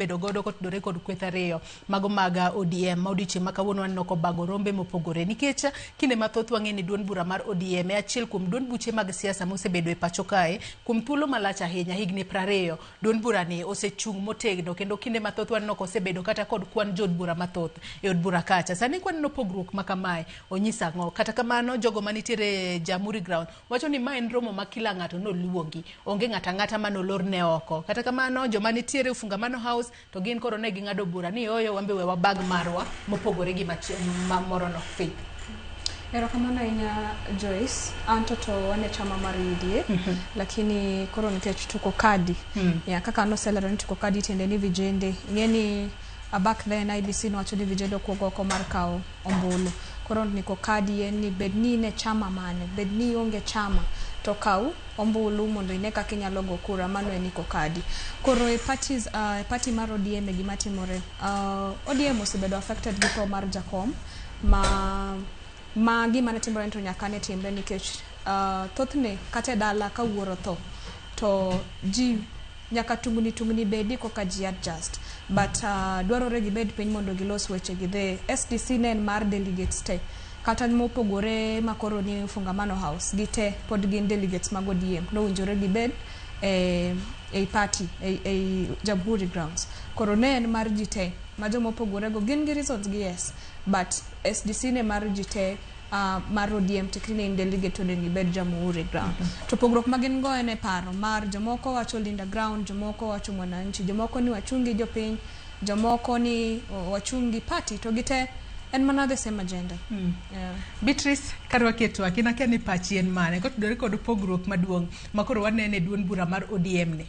Bedo godo kotudore kod kweth ariyo mago mag ODM ma odiochieng' ma kawuono waneno kobago rombe mopogore nikech kinde mathoth wang'e ni duond bura mar ODM e achiel kuom duond buche mag siasa mosebedo e pacho kae kuom thuolo malach ahinya higni 20. Duond bura ni osechung' motegno kendo kinde mathoth waneno kosebedo kata kod kwan jood bura mathoth e od bura kacha. Sani kwaneno pogruok ma kamae onyiso ang'o? Kata kamano jogo manitiere Jamhuri Ground wacho ni ma en romo ma kila ng'ato noluongi, onge ng'ato ang'ata mane olorne oko. Kata kamano joma nitiere Ufungamano House to gin koro ne ging'ado bura ni oyo wan be we wabag marwa mopogore gi ma morono. Faith. Erokamano ahinya Joyce. Anto to wan e chama mar UDA, lakini koro nikech tuko kadi. Yeah, kaka noselero ni tuko kadi tiende ni vijende. Ing'e ni back then IEBC nowacho ni vijende okuog oko mar kawo ombulu. Koro ndiko kadi en ni bed ni in e chama mane, bed ni ionge chama, to kaw ombulu mondo ine kaka inyalo go kura, mano en iko kadi. Koro e parties, e party mar ODM e gima timore. ODM osebedo affected gi tho mar jakom ma gima ne timore to nyaka ne timre nikech thothne kata e dala ka wuoro tho to ji nyaka tungni tungni bedi koka ji adjust, but dwarore gibed piny mondo gilos weche gi. The SDC ne en mar delegates te, kata mopogore makoro ni Ufungamano House gi te pod gin delegates mag ODM, nowinjore gibed e party e Jamhuri Grounds. Koro ne en mar ji te ma joma opogore go gin gi reasons gi, yes, but SDC ne mar ji te mar ODM tikni ne in delegate onego ibed Jamhuri Ground. To pogruok ma gin go en e paro mar jomoko wacho Linda Ground, jomoko wacho Mwananchi, jomoko ni wachung' gi jopiny, jomoko ni wachung' gi party, to gite en mana the same agenda. Yeah. Beatrice, karwaki e twak, in akia ni pachi en mane kotudore kod pogruok maduong' ma koro waneno e duond bura mar ODM ni.